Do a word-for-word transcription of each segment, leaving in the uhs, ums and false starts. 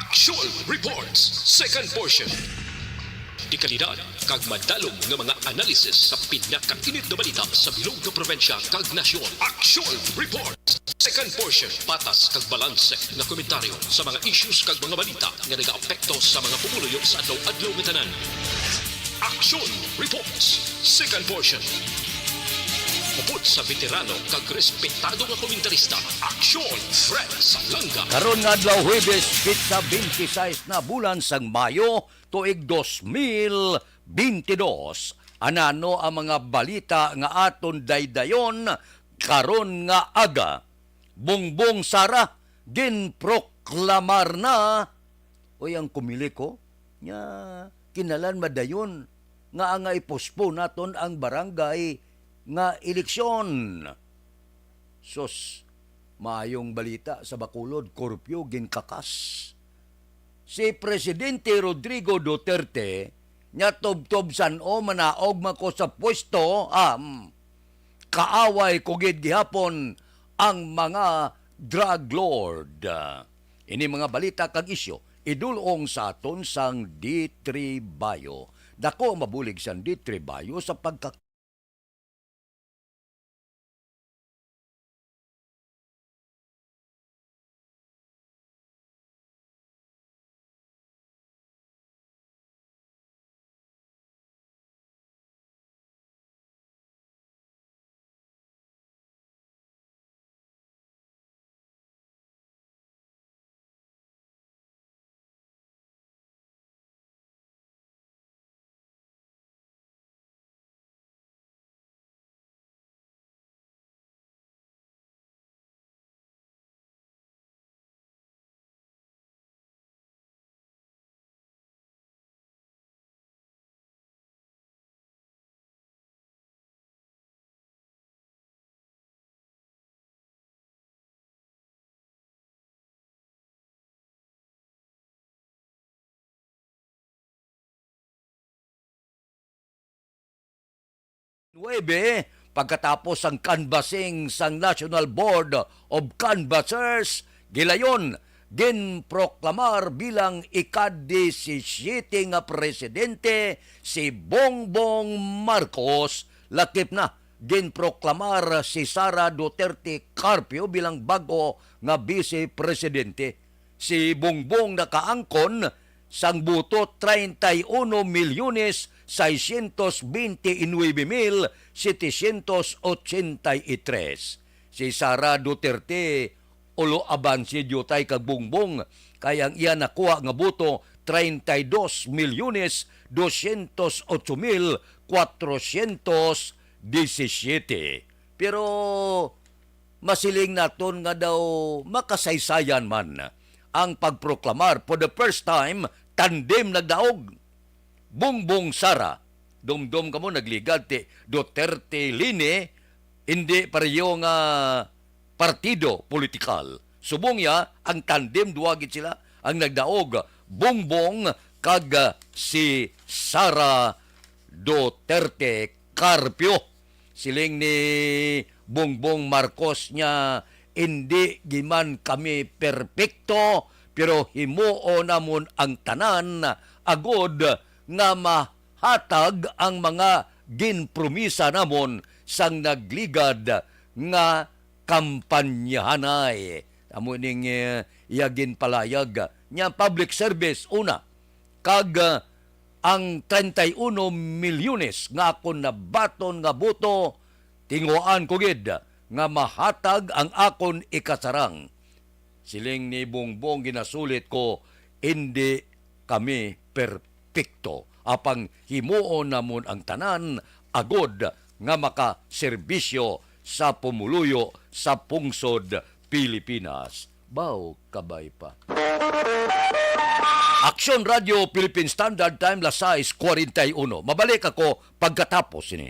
Action Reports, second portion. Dekalidad kag madalom nga mga analysis sa pinakainit nga balita sa bilog nga probinsya kag nasyon. Action Reports, second portion. Patas kag balanse nga komentaryo sa mga issues kag mga balita nga nagaapekto sa mga pumuluyo sa adlaw-adlaw nga tanan. Action Reports, second portion. Upod sa veterano kag respetado nga komentarista, Action Fred Salanga. Karon nga adlaw, Huwebes, petsa twenty-six na bulan sang Mayo, tuig dos mil twenty-dos. Anano ang mga balita nga aton daydayon karon nga aga? Bongbong Sara, ginproklamar na. Uy, ang Comelec, nya kinalan madayon nga nga i-postpone naton ang barangay nga eleksyon. Sus, maayong balita sa Bacolod, curfew ginkakas. Si Presidente Rodrigo Duterte, nya tubtob san-o manaog man ko sa pwesto, am, kaaway ko gid gihapon ang mga drug lord. Ini mga balita kag isyu idul-ong sa aton sang D three Bio. Dako ang mabulig sang D three Bio sa pagka Nuebe, pagkatapos ang canvassing sang National Board of Canvassers, gilayon, ginproklamar bilang ika-disisiyete nga presidente si Bongbong Marcos, lakip na ginproklamar si Sara Duterte Carpio bilang bag-o nga vice presidente. Si Bongbong nakaangkon sang boto treinta y uno milyones seiscientos veinte y nueve mil setecientos ochenta y tres. Si Sara Duterte, ulo abansi diutay kag Bongbong, kay ang iya nakuha nga boto treinta y dos milyones doscientos ocho mil cuatrocientos diecisiete. Pero masiling naton nga daw makasaysayan man ang pagproklamar for the first time, tandem nagdaog. Bongbong Sara, dumdom kamo nagligad ti Duterte Leni, indi pareho nga partido politikal. Subong niya, ang tandem, duha gid sila ang nagdaog, Bongbong kag, ah, si Sara Duterte Carpio. Siling ni Bongbong Marcos niya, "Indi giman kami perpekto, pero himuon namon ang tanan agod nga mahatag ang mga ginpromisa namon sang nagligad nga kampanyahanay." Amo ning, eh, iya ginpalayag niya, public service una, kag, ah, ang treinta y uno milyones nga akon nabaton nga boto, tinguhaan ko gid nga mahatag ang akon ikasarang. Siling ni Bongbong, ginasulit ko, "Indi kami perpekto, apang himuon namon ang tanan agod nga makaserbisyo sa pumuluyo sa pungsod Pilipinas." Baw, kabay pa. Aksyon Radio Philippine Standard Time, las sais cuarenta y uno. Mabalik ako pagkatapos sini.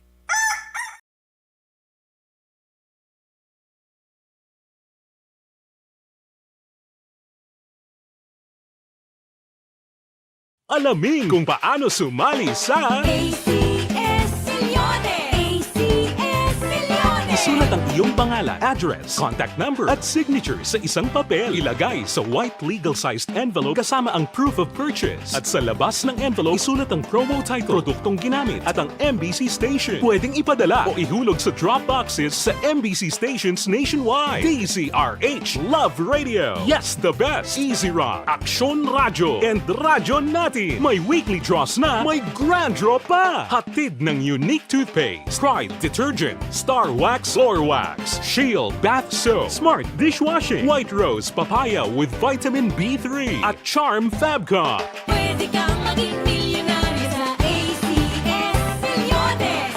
Alamin kung paano sumali sa A C S Milyones! A C S Milyones! Isulat Ang iyong pangalan, address, contact number, at signature sa isang papel. Ilagay sa white legal-sized envelope kasama ang proof of purchase. At sa labas ng envelope, isulat ang promo title, produktong ginamit, at ang M B C station. Pwedeng ipadala o ihulog sa drop boxes sa M B C stations nationwide. D Z R H Love Radio. Yes, the best. Easy Rock, Aksyon Radyo, and Radyo Natin. May weekly draws na, may grand draw pa. Hatid ng Unique Toothpaste, Pride Detergent, Star Wax, Floor Wax, Shield Bath Soap, Smart Dishwashing, White Rose Papaya with Vitamin B three, at Charm Fabcon. Pwede kang maging milyonaryo sa A C S Milyones.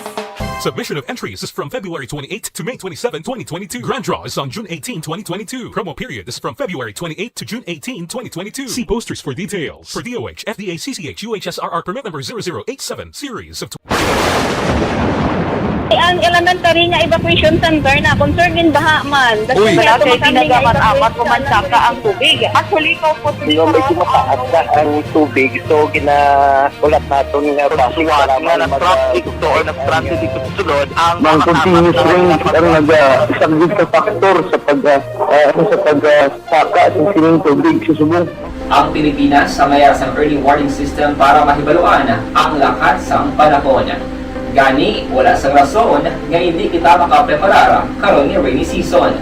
Submission of entries is from February twenty-eighth to May twenty-seven, twenty twenty-two. Grand draw is on June eighteen, twenty twenty-two. Promo period is from February twenty-eighth to June eighteen, twenty twenty-two. See posters for details. For D O H, F D A, C C H, U H S R R permit number zero zero eight seven, series of Ang elementary nga evacuation center na concern in baha man. Uy. Wala kay ginagamit-amat ko man saka ang tubig. Actually, ikaw po, Hindi, medyo mataas na ang tubig. So, ginahulat naton nga base nga sa mga nag-traffic to or nag-transit dito sa sulod, ang mga continuous rain ang nag-, ah, isang big factor sa pag, ah, ah, ano, sa pag, ah, saka sa sining tubig sa subong. Ang Pilipinas ang mayara sang early warning system para mahibaluan ang lakat sang panahon. Gani, wala sang rason nga hindi kita makapreparar karon nga rainy season.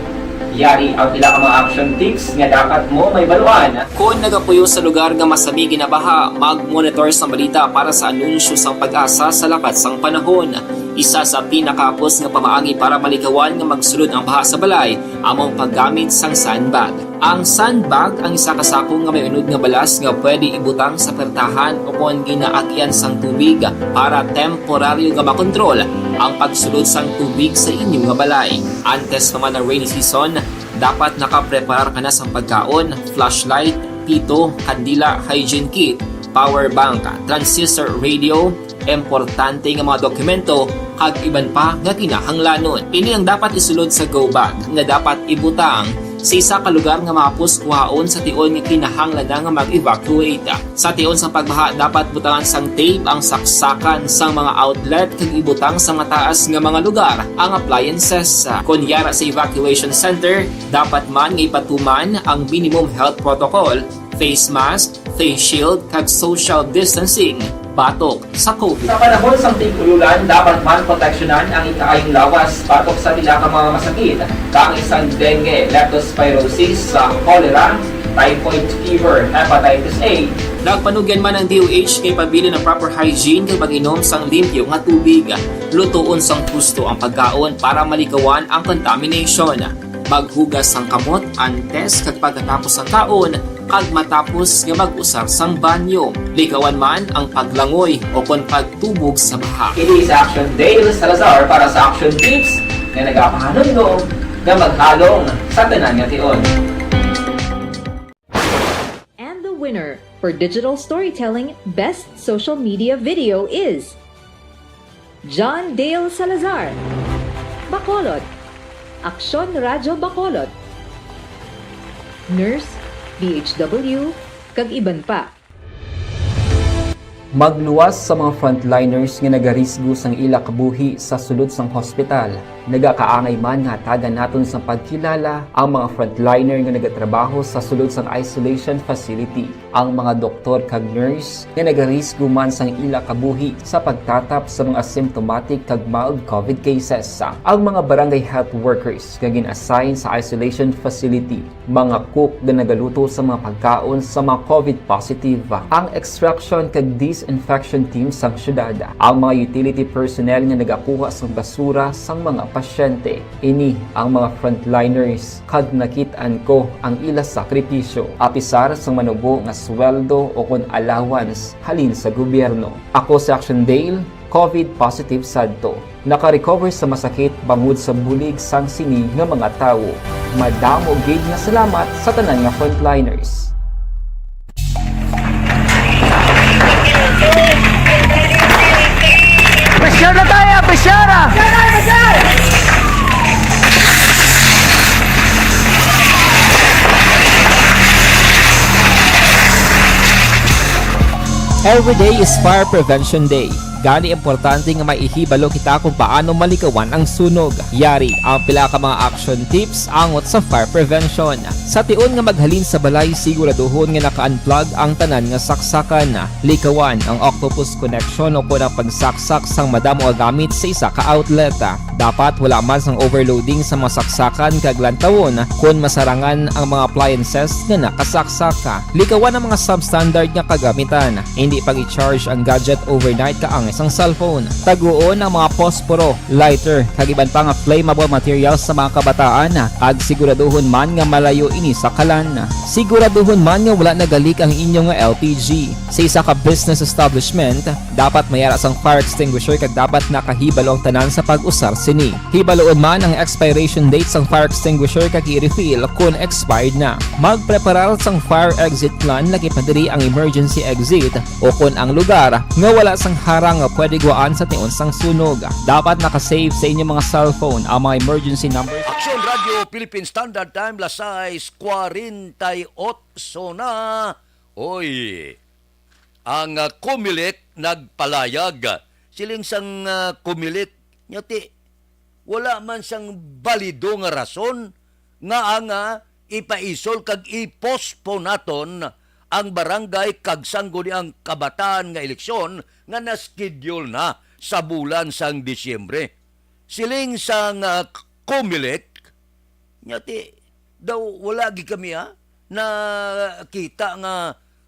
Yari ang pila ka mga action tips nga dapat mo mahibaluan. Kon nagapuyo sa lugar nga masami ginabaha, mag-monitor sang balita para sa anunsyo sang PAGASA sa lakat sang panahon. Isa sa pinakahapos nga pamaagi para malikawan nga magsulod ang baha sa balay amo ang paggamit sang sandbag. Ang sandbag ang isa ka sako nga may unod nga balas nga pwede ibutang sa pertahan o kon ginaagyan sang tubig para temporaryo nga makontrol ang pagsulod sang tubig sa inyo nga balay. Antes pa man ang rainy season, dapat nakapreparar ka na sang pagkaon, flashlight, pito, kandila, hygiene kit, power bank, transistor radio, importante nga mga dokumento, kag iban pa nga kinahanglanon. Ini ang dapat isulod sa go bag nga dapat ibutang sa isa ka lugar nga mahapos kuhaon sa tion nga kinahanglan na nga mag-evacuate. Sa tion sang pagbaha, dapat butangan sang tape ang saksakan sang mga outlet kag ibutang sa mataas nga mga lugar ang appliances. Kon yara sa evacuation center, dapat man nga ipatuman ang minimum health protocol, face mask, face shield, kag social distancing batok sa COVID. Sa panahon sang tig-ululan, dapat man proteksyonan ang ikaayong lawas batok sa pila ka mga masakit, kaangay sang dengue, leptospirosis, sa cholera, typhoid fever, hepatitis A. Nagpanugyan man ang D O H nga ipabilin ang proper hygiene kag pag-inom sang limpyo nga tubig. Lutoon sang husto ang pagkaon para malikawan ang contamination. Maghugas sang kamot antes kag pagkatapos sang kaon, kag matapos nga mag-usar sang banyo. Likawan man ang paglangoy o kon pagtubog sa baha. Ini si Action Dale Salazar para sa Action Tips nga nagapahanumdom nga maghalong sa tanan nga tion. And the winner for digital storytelling best social media video is John Dale Salazar, Bacolod, Aksyon Radyo Bacolod, Nurse, D H W, kag iban pa. Magluwas sa mga frontliners nga nagarisgo sang ila kabuhi sa sulod sang hospital. Nagakaangay man nga hatagan naton sang pagkilala ang mga frontliner nga nagatrabaho sa sulod sang isolation facility, ang mga doktor kag nurse nga nagarisgo man sang ila kabuhi sa pagtatap sa mga symptomatic kag mild COVID cases, ang mga barangay health workers nga gin-assign sa isolation facility, mga cook nga nagaluto sa mga pagkaon sa mga COVID positive, ang extraction kag disinfection team sang syudad, ang mga utility personnel nga nagakuha sang basura sang mga pasyente. Ini ang mga frontliners, kag nakit-an ko ang ila sakripisyo. Apisar sang manubo nga sweldo o kon allowance halin sa gobyerno. Ako si Action Dale, COVID positive sadto. Naka-recover sa masakit bangod sa bulig sang sini nga mga tawo. Madamo gid nga salamat sa tanan nga frontliners. Pressure na tayo! Pressure na! Every day is Fire Prevention Day. Gani, importante nga maihibalo kita kung paano malikawan ang sunog. Yari ang pila ka mga action tips angot sa fire prevention. Sa tion nga maghalin sa balay, siguraduhon nga naka-unplug ang tanan nga saksakan. Likawan ang octopus connection o kon ang pagsaksak sang madamo nga gamit sa isa ka outlet. Dapat wala man sang overloading sa mga saksakan kag lantawon kon masarangan ang mga appliances nga nakasaksak. Likawan ang mga substandard nga kagamitan. Hindi pag-i-charge ang gadget overnight kaangay sang cellphone. Taguon ang mga posporo, lighter, kag iban pa nga flammable materials sa mga kabataan, kag siguraduhon man nga malayo ini sa kalan. Siguraduhon man nga wala nagalik ang inyo nga L P G. Sa isa ka business establishment, dapat may ara sang fire extinguisher kag dapat nakahibalo ang tanan sa pag-usar sini. Hibaluon man ang expiration date sang fire extinguisher kag i-refill kon expired na. Magpreparar sang fire exit plan, lagi pa diri ang emergency exit o kon ang lugar nga wala sang harang nga pwede guwaan sa tion sang sunog. Dapat naka-save sa inyo mga cellphone ang mga emergency numbers. Aksyon Radio Philippine Standard Time, las sais cuarenta y ocho na. Oy, ang, ah, Comelec nagpalayag. Siling sang, ah, Comelec, nya ti, wala man sang balido nga rason nga ang, ah, ipaisol kag i-postpone naton ang barangay kag sangguniang kabataan nga eleksyon nga na-schedule na sa bulan sang Disyembre. Siling sang, ah, Comelec, nya ti, daw wala gid kami, ah, nakita nga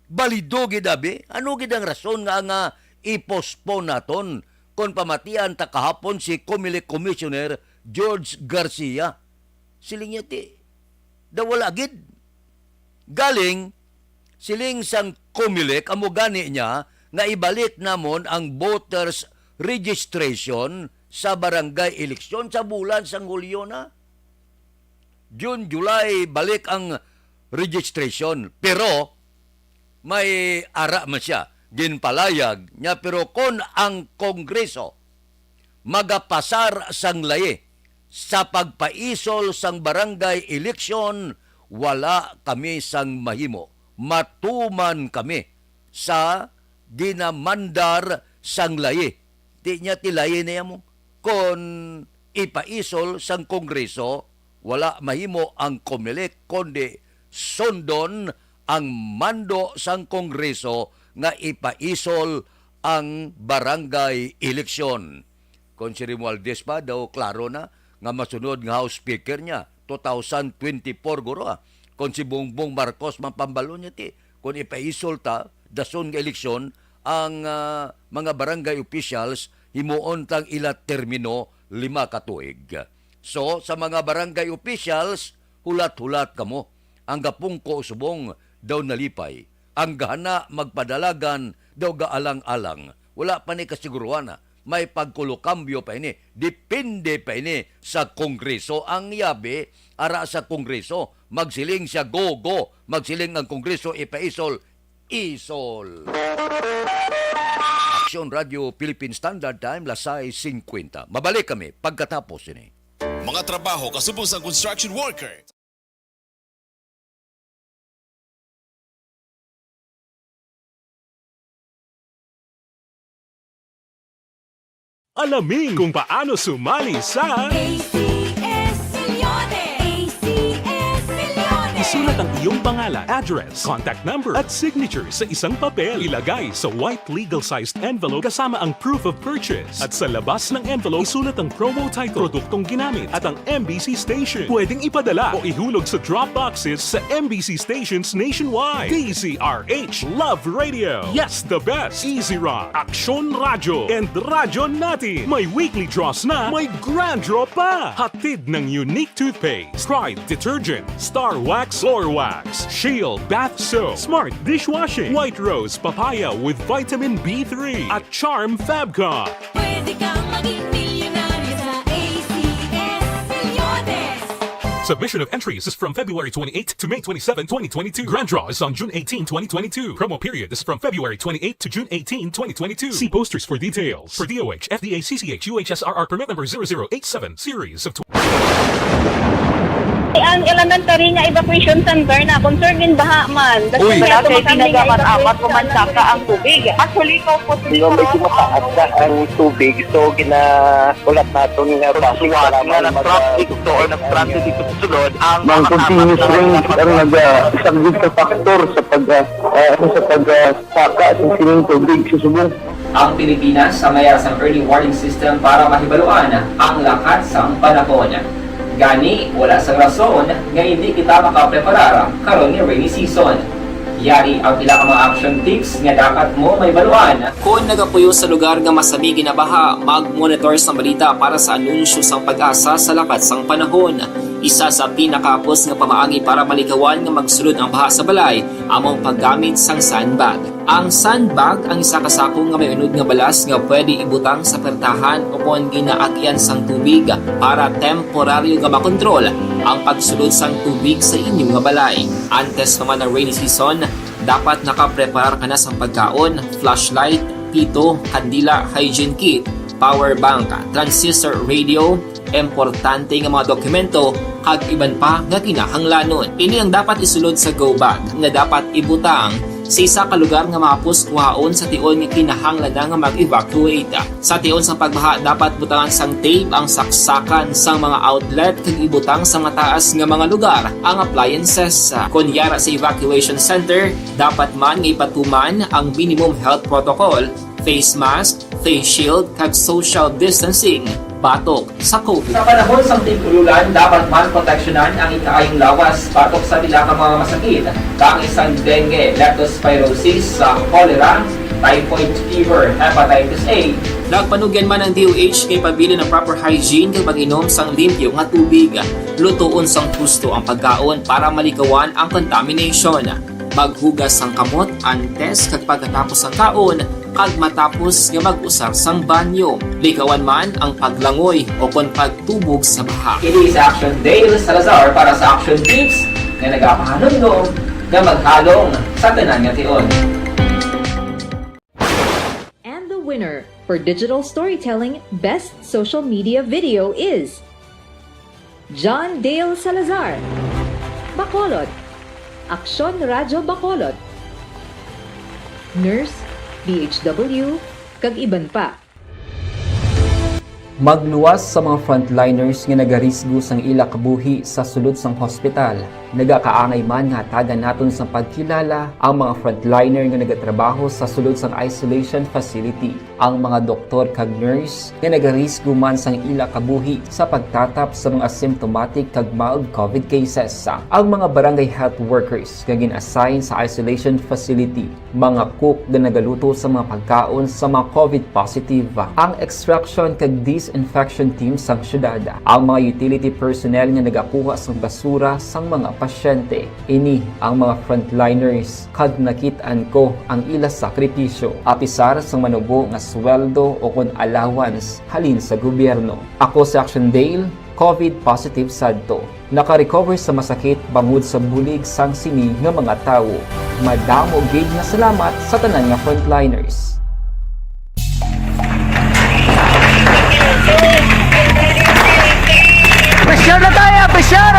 balido gid abi. Ano gid ang rason nga, nga i-postpone naton kon pamatian ta kahapon si Comelec Commissioner George Garcia? Siling niya ti, daw wala gid. Galing, siling sang Comelec, amo gani niya nga ibalik namon ang voters registration sa barangay eleksyon sa bulan sang Hulyo na. June, July, balik ang registration. Pero may ara man siya, ginpalayag niya, pero kon ang Kongreso magapasar sang layi sa pagpaisol sang barangay eleksyon, wala kami sang mahimo. Matuman kami sa ginamandar sang layi. Ti niya ti layi niya mo. Kon ipaisol sang Kongreso, wala mahimo ang Comelec, kundi sundon ang mando sang Kongreso nga ipaisol ang barangay eleksyon. Kon si Romualdez pa, daw klaro na nga masunod nga House Speaker niya, two thousand twenty-four guro, ah. Kon si Bongbong Marcos man pambalo niya ti, kon ipaisol ta, dason nga eleksyon, ang, ah, mga barangay officials, himuon tang ila termino lima ka tuig. So, sa mga barangay officials, hulat-hulat kamo. Ang gapungko subong daw nalipay. Ang gahana magpadalagan daw gaalang-alang. Wala pa ni kasiguruhan, ah. May pagkulokambyo pa ini. Depende pa ini sa Kongreso. Ang yabi, ara sa Kongreso, magsiling siya, "Go, go." Magsiling ang Kongreso, "Ipaisol." Isol. Aksyon Radio Philippine Standard Time, las sais cincuenta. Mabalik kami pagkatapos ini. Mga trabaho kasubong sang construction worker. Alamin kung paano sumali sa A C S Millones. A C S Millones. Isulat ang iyong pangalan, address, contact number, at signature sa isang papel. Ilagay sa white legal-sized envelope kasama ang proof of purchase. At sa labas ng envelope, isulat ang promo title, produktong ginamit, at ang M B C station. Pwedeng ipadala o ihulog sa drop boxes sa M B C stations nationwide. D Z R H, Love Radio. Yes, the best. Easy Rock, Aksyon Radyo, and Radyo Natin. May weekly draws na, may grand draw pa. Hatid ng Unique Toothpaste, Pride Detergent, Star Wax, Floor Wax, Shield Bath Soap, Smart Dishwashing, White Rose Papaya with Vitamin B three, at Charm Fabcon. Pwede kang maging milyonaryo sa A C S Millones. Submission of entries is from February twenty-eight to May twenty-seven, twenty twenty-two. Grand draw is on June eighteen, twenty twenty-two. Promo period is from February twenty-eight to June eighteen, twenty twenty-two. See posters for details. For D O H, F D A, C C H, U H S R R permit number zero zero eight seven, series of tw- Ang elementary nga evacuation center na concern din baha man. Uy. Wala kay tinaga man amat ko man saka ang tubig. Actually, ko po. Medyo mataas na ang tubig, so gina-, ulat naton nga basi nga nag-traffic to or nag-transit dito sa sulod ang mga continuous rains ang nag-, ah, isang big factor sa pag, ah, ah, sa pag, ah, saka sa sining tubig sa subong. Ang Pilipinas ang may sang early warning system para mahibaluan ang lakat sang panahon. Gani, wala sang rason nga hindi kita makapreparar karon nga rainy season. Yari ang pila ka mga action tips nga dapat mo mahibaluan. Kon nagapuyo sa lugar nga masami ginabaha, mag-monitor sang balita para sa anunsyo sang PAGASA sa lakat sang panahon. Isa sa pinakahapos nga pamaagi para malikawan nga magsulod ang baha sa balay amo ang paggamit sang sandbag. Ang sandbag ang isa ka sako nga may unod nga balas nga pwede ibutang sa pertahan o kon ginaagian sang tubig para temporaryo nga makontrol ang pagsulod sang tubig sa inyo nga balay. Antes pa man ang rainy season, dapat nakapreparar ka na sang pagkaon, flashlight, pito, kandila, hygiene kit, power bank, transistor radio, importante nga mga dokumento, kag iban pa nga kinahanglanon. Ini ang dapat isulod sa go bag nga dapat ibutang sa isa ka lugar nga mahapos kuhaon sa tion nga kinahanglan na nga mag-evacuate. Sa tion sang pagbaha, dapat butangan sang tape ang saksakan sang mga outlet kag ibutang sa mataas nga mga lugar ang appliances. Kon yara sa evacuation center, dapat man nga ipatuman ang minimum health protocol, face mask, face shield, kag social distancing batok sa COVID. Sa panahon sang tig-ulan, dapat man proteksyonan ang ikaayong lawas batok sa pila ka mga masakit, kaangay sang dengue, leptospirosis, sa cholera, typhoid fever, hepatitis A. Nagpanugyan man ang D O H kay pabilin ang proper hygiene kag pag-inom sang limpyo nga tubig, lutoon sang husto ang pagkaon para malikawan ang contamination. Maghugas sang kamot antes kag pagkatapos sang kaon, kag matapos nga mag-usar sang banyo. Likawan man ang paglangoy o kon pagtubog sa baha. Ini si Action Dale Salazar para sa Action Tips nga nagapahanumdom nga maghalong sa tanan nga tion. And the winner for digital storytelling best social media video is John Dale Salazar, Bacolod, Aksyon Radyo Bacolod, Nurse, D H W, kag iban pa. Magluwas sa mga frontliners nga nagarisgo sang ila kabuhi sa sulod sang hospital. Nagakaangay man nga hatagan naton sang pagkilala ang mga frontliner nga nagatrabaho sa sulod sang isolation facility, ang mga doktor kag nurse nga nagarisgo man sang ila kabuhi sa pagtatap sa mga symptomatic kag mild COVID cases, ang mga barangay health workers nga gin-assign sa isolation facility, mga cook nga nagaluto sa mga pagkaon sa mga COVID positive, ang extraction kag disinfection team sang syudad, ang mga utility personnel nga nagakuha sang basura sang mga pasyente. Ini ang mga frontliners kag nakit-an ko ang ila sakripisyo, apisar sang manubo nga sweldo o kon allowance halin sa gobyerno. Ako si Action Dale, COVID positive sadto. Naka-recover sa masakit bangod sa bulig sang sini nga mga tawo. Madamo gid nga salamat sa tanan nga frontliners. Pressure na tayo! Pressure!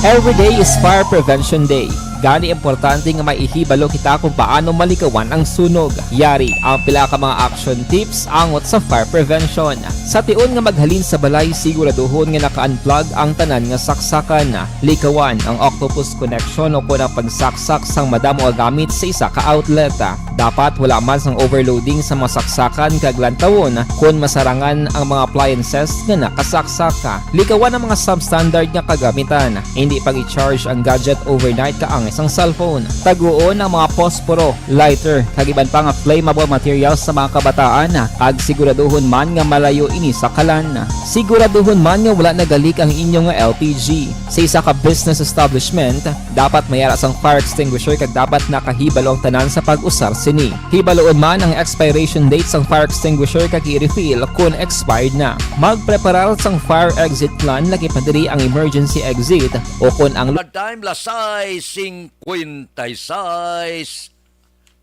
Every day is Fire Prevention Day. Gani, importante nga maihibalo kita kung paano malikawan ang sunog. Yari ang pila ka mga action tips angot sa fire prevention. Sa tion nga maghalin sa balay, siguraduhon nga naka-unplug ang tanan nga saksakan. Likawan ang octopus connection o kon ang pagsaksak sang madamo nga gamit sa isa ka outlet. Dapat wala man sang overloading sa mga saksakan kag lantawon kon masarangan ang mga appliances nga nakasaksak. Likawan ang mga substandard nga kagamitan. Hindi pag-i-charge ang gadget overnight kaangay sang cellphone. Taguon ang mga posporo, lighter, kag iban pa nga flammable materials sa mga kabataan, kag siguraduhon man nga malayo ini sa kalan. Siguraduhon man nga wala nagalik ang inyo nga L P G. Sa isa ka business establishment, dapat may ara sang fire extinguisher kag dapat nakahibalo ang tanan sa pag-usar sini. Hibaluon man ang expiration date sang fire extinguisher kag i-refill kon expired na. Magpreparar sang fire exit plan, lakip na diri ang emergency exit o kon ang Time, las sais cincuenta y seis.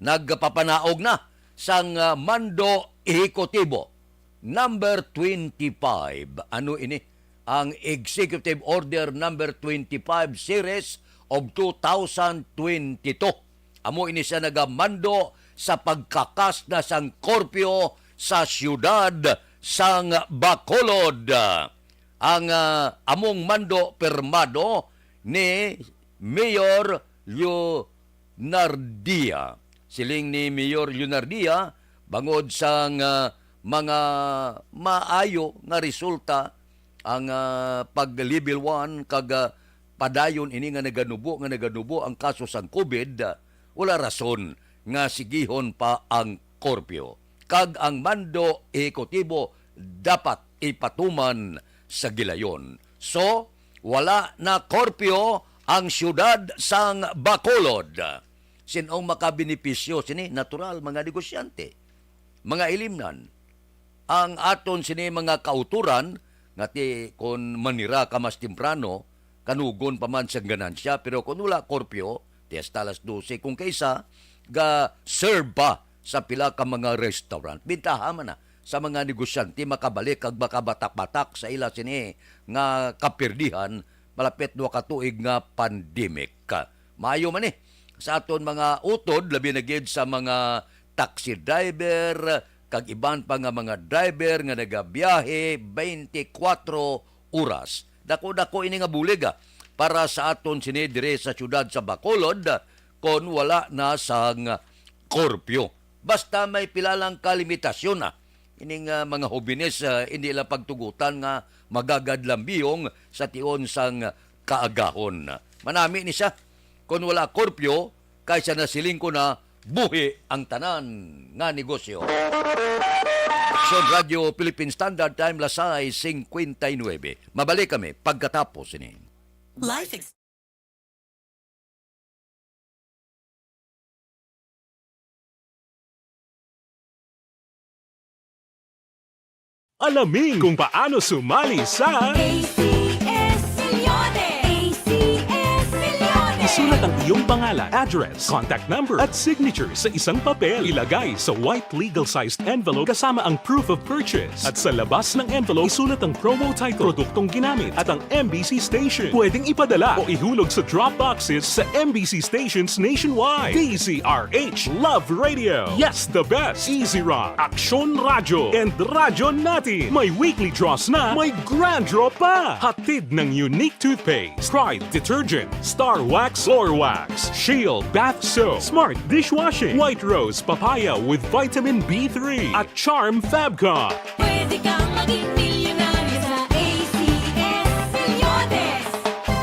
nagpapanaog na sang, ah, Mando Ehekutibo number twenty-five. Ano ini? Ang Executive Order number twenty-five series of two thousand twenty-two. Amo ini siya nagamando sa pagkakas na sang korpyo sa siyudad sang Bacolod. Ang, ah, among mando pirmado ni Mayor Leonardia. Siling ni Mayor Leonardia, bangod sang, ah, mga maayo nga resulta ang, ah, pag level one kag, ah, padayon ini nga naganubo, nga naganubo ang kaso sang COVID, ah, wala rason nga sigihon pa ang korpyo. Kag ang mando ehekutibo dapat ipatuman sa gilayon. So, wala na korpyo ang siyudad sang Bacolod. Sin-ong makabenepisyo sini? Natural, mga negosyante, mga ilimnan. Ang aton sini mga kauturan, nga ti kon manira ka mas temprano, kanugon pa man sang ganansya, pero kon wala korpyo, ti hasta alas dose, kung kaisa, ga-serve pa sa pila ka mga restaurant. Bintaha man na sa mga negosyante makabalik kag makabatak-batak sa ila sini nga kapirdihan malapit duha ka tuig nga pandemic. Maayo man ni sa aton mga utod, labi na gid sa mga taxi driver kag iban pa nga mga driver nga nagabiyahe twenty-four oras. Dako-dako ini nga bulig, ah, para sa aton sini diri sa siyudad sa Bacolod, ah, kon wala na sang korpyo. Basta may pila lang ka limitasyon, ah. Ining, ah, mga hobenes, ah, hindi lang pagtugutan nga magagadlambiyong sa tion sang kaagahon. Manami ni siya. Kon wala korpyo, kaysa nasiling ko na, buhi ang tanan nga negosyo. Aksyon Radio Philippine Standard Time, las sais cincuenta y nueve. Mabalik kami pagkatapos ini. Life ex- Alamin kung paano sumali sa A C S Milyones! A C S Milyones! Isulat ang iyong pangalan, address, contact number, at signature sa isang papel. Ilagay sa white legal-sized envelope kasama ang proof of purchase. At sa labas ng envelope, isulat ang promo title, produktong ginamit, at ang M B C station. Pwedeng ipadala o ihulog sa drop boxes sa M B C stations nationwide. D Z R H Love Radio. Yes, the best. Easy Rock, Aksyon Radyo, and Radyo Natin. May weekly draws na, may grand draw pa. Hatid ng Unique Toothpaste, Pride Detergent, Star Wax Floor Wax, Shield Bath Soap, Smart Dishwashing, White Rose Papaya with Vitamin B three, at Charm Fabcon. Pwede kang maging milyonaryo sa A C S Milyones.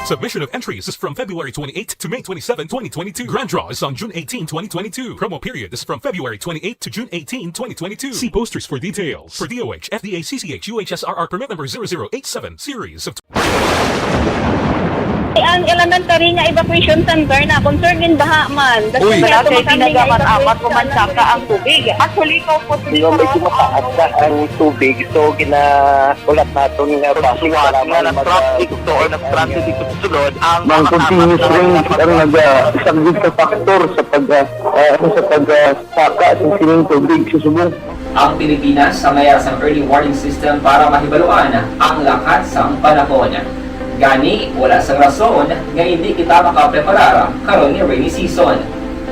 Submission of entries is from February twenty-eighth to May twenty-seven, twenty twenty-two. Grand draw is on June eighteen, twenty twenty-two. Promo period is from February twenty-eighth to June eighteen, twenty twenty-two. See posters for details. For D O H, F D A, C C H, U H S R R permit number zero zero eight seven, series of Ang elementary nga evacuation center na concern in baha man. Uy. Wala kay tinaga man, amat ko man saka ang tubig. Actually, ko po. Di ba, medyo mataas na ang tubig, so ginahulat naton nga bus nga na-stranded to or na-stranded dito sa sulod ang mga continuous rain ang nag-, ah, isa gid ka factor sa pag, ah, ah, ano, sa pag, ah, saka sa sining tubig sa subong. Ang Pilipinas sa mayar sang early warning system para mahibaluan ang lakat sang panahon. Gani, wala sang rason nga indi kita makapreparar karon nga rainy season.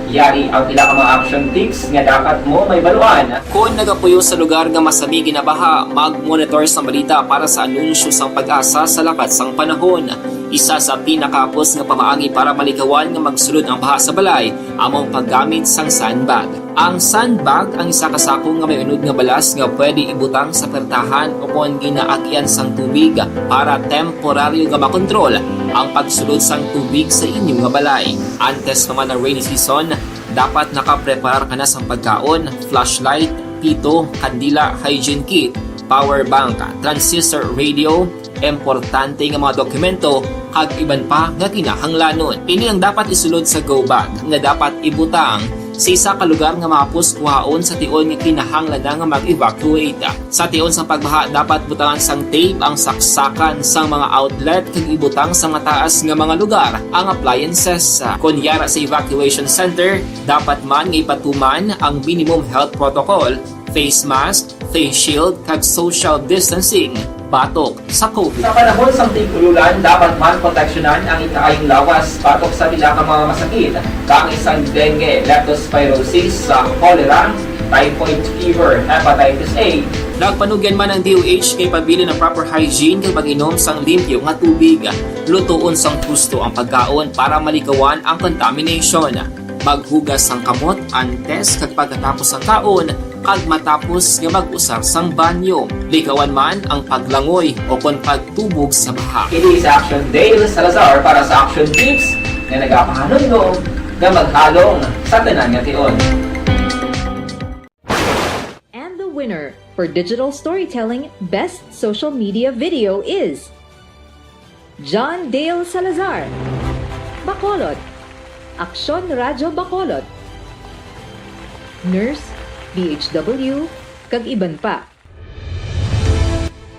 Yari ang pila ka mga action tips nga dapat mo mahibaluan. Kon nagapuyo sa lugar nga masami ginabaha, mag-monitor sang balita para sa anunsyo sang PAGASA sa lakat sang panahon. Isa sa pinakahapos nga pamaagi para malikawan nga magsulod ang baha sa balay amo ang paggamit sang sandbag. Ang sandbag ang isa ka sako nga may unod nga balas nga pwede ibutang sa pertahan o kon ginaagyan sang tubig para temporaryo nga makontrol ang pagsulod sang tubig sa inyo nga balay. Antes pa man ang rainy season, dapat nakapreparar ka na sang pagkaon, flashlight, pito, kandila, hygiene kit, power bank, transistor radio, importante nga mga dokumento, kag iban pa nga kinahanglanon. Ini ang dapat isulod sa go bag nga dapat ibutang Sa isa ka lugar nga mahapos kuhaon sa tion nga kinahanglan na nga mag-evacuate. Sa tion sang pagbaha, dapat butangan sang tape ang saksakan sang mga outlet kag ibutang sa mataas nga mga lugar ang appliances. Kon yara sa evacuation center, dapat man nga ipatuman ang minimum health protocol, face mask, face shield, kag social distancing batok sa COVID. Sa panahon sang tig-ululan, dapat man proteksyonan ang ikaayong lawas batok sa pila ka mga masakit, kaangay sang dengue, leptospirosis, sa cholera, typhoid fever, hepatitis A. Nagpanugyan man ang D O H nga ipabilin ang proper hygiene kag pag-inom sang limpyo nga tubig. Lutoon sang husto ang pagkaon para malikawan ang contamination. Maghugas sang kamot antes kag pagkatapos sang kaon, kag matapos nga mag-usar sang banyo. Likawan man ang paglangoy o kon pagtubog sa baha. Kini si Action Dale Salazar para sa Action Tips nga nagapahanumdom nga maghalong sa tanan nga tion. And the winner for digital storytelling best social media video is John Dale Salazar, Bacolod, Aksyon Radyo Bacolod, Nurse, D H W, kag iban pa.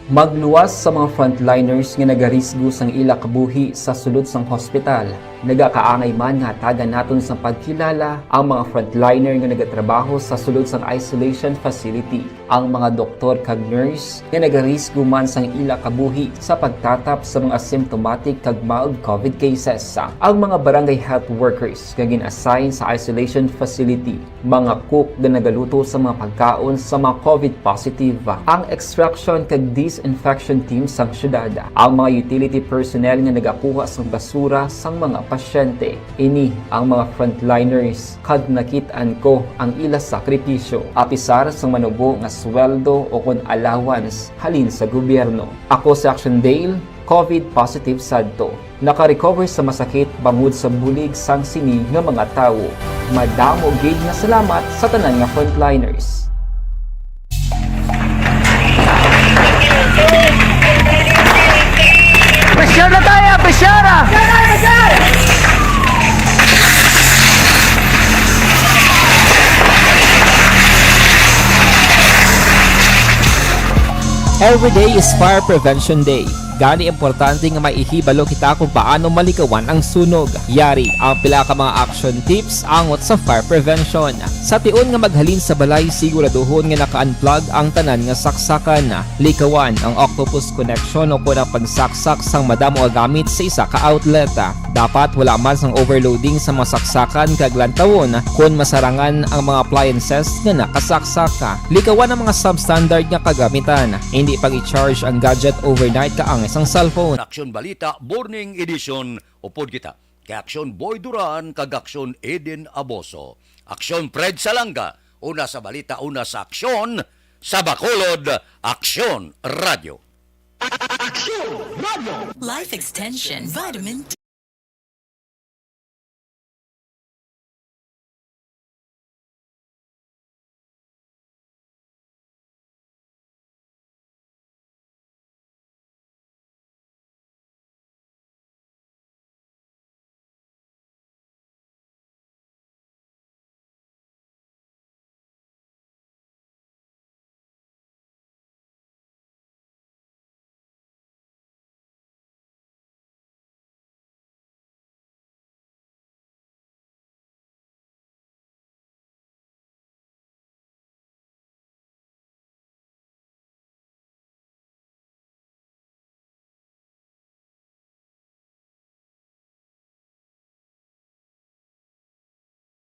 Magluwas sa mga frontliners nga nagarisgo sang ila kabuhi sa sulod sang hospital. Nagakaangay man nga hatagan naton sang pagkilala ang mga frontliner nga nagatrabaho sa sulod sang isolation facility, ang mga doktor kag nurse nga nagarisgo man sang ila kabuhi sa pagtatap sa mga asymptomatic kag mild COVID cases, ang mga barangay health workers nga gin-assign sa isolation facility, mga cook nga nagaluto sa mga pagkaon sa mga COVID positive, ang extraction kag disinfection team sang syudad, ang mga utility personnel nga nagakuha sang basura sang mga pasyente. Ini ang mga frontliners kag nakit-an ko ang ila sakripisyo, apisar sang manubo nga sweldo o kon allowance halin sa gobyerno. Ako si Action Dale, COVID positive sadto. Naka-recover sa masakit bangod sa bulig sang sini nga mga tawo. Madamo gid nga salamat sa tanan nga frontliners. Pressure na tayo! Pressure na! Every day is Fire Prevention Day. Gani, importante nga may ihibalo kita kung paano malikawan ang sunog. Yari ang pila ka mga action tips angot sa fire prevention. Sa tion nga maghalin sa balay, siguraduhon nga naka-unplug ang tanan nga saksakan. Likawan ang octopus connection o kon ang pagsaksak sang madamo nga gamit sa isa ka outlet. Dapat wala man sang overloading sa mga saksakan kag lantawon kon masarangan ang mga appliances nga nakasaksak. Likawan ang mga substandard nga kagamitan. Indi pag-i-charge ang gadget overnight kaangay sang cellphone. Aksyon Balita Morning Edition, upod kita kay Aksyon Boy Duran kag Aksyon Eden Aboso. Aksyon Fred Salanga, una sa balita, una sa aksyon, sa Bacolod, Aksyon Radyo. Aksyon Radyo. Life Extension Vitamin D.